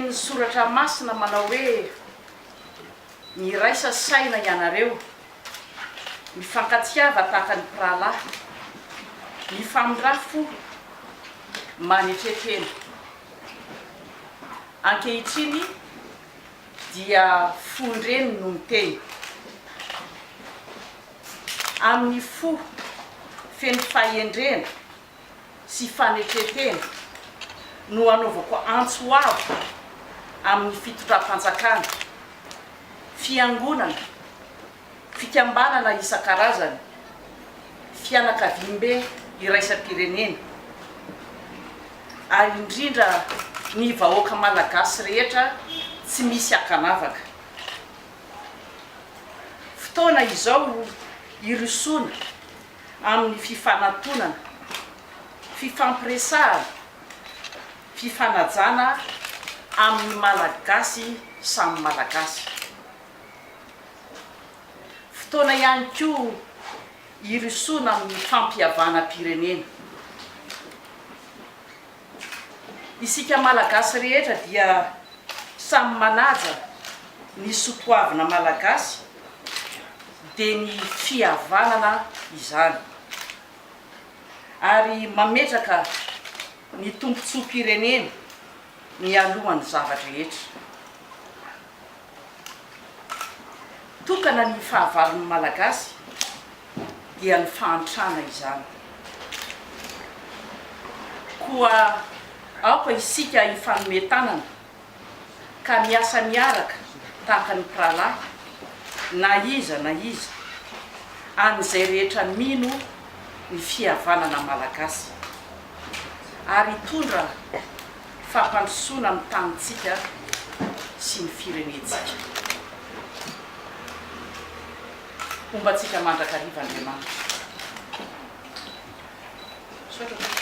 tenin'ny Soratra Masina manao hoe, Miraisa saina ianareo, mifankatiava tahaka ny mpirahalahy, mifamindrà fo, manetre tena. Ankehitriny dia fon-dreny no miteny. Amin'ny fo feno fahendrena sy fanetren-tena no anaovako antso avo amin'ny fitondram-panjakana, fiangonana, fikambanana isan-karazany, fianakaviambe iraisam-pirenena ary indrindra ny vahoaka malagasy rehetra tsy misy ankanavaka. Fotoana izao hirosoana amin'ny fifanatonana, fifampiresahana, fifanajana amin'ny Malagasy samy Malagasy. Fotoana ihany koa hirosoana amin'ny fampihavanam-pirenena. Isika Malagasy rehetra dia samy manaja ny sotoavina Malagasy dia ny fihavanana izany. Ary mametraka ny tombontsoam-pirenena mialohan'ny zava-drehetra. Tokana ny fahavalon'ny Malagasy dia ny fahantrana izany. Koa aoka isika hifanome tanana ka miasa miaraka tahaka ny mpirahalahy na iza na iza an'izay rehetra mino ny fihavanana malagasy ary hitondra fampandrosoana ny tanintsika sy ny firenentsika. Homba antsika mandrakariva Andriamanitra. Misaotra tompoko.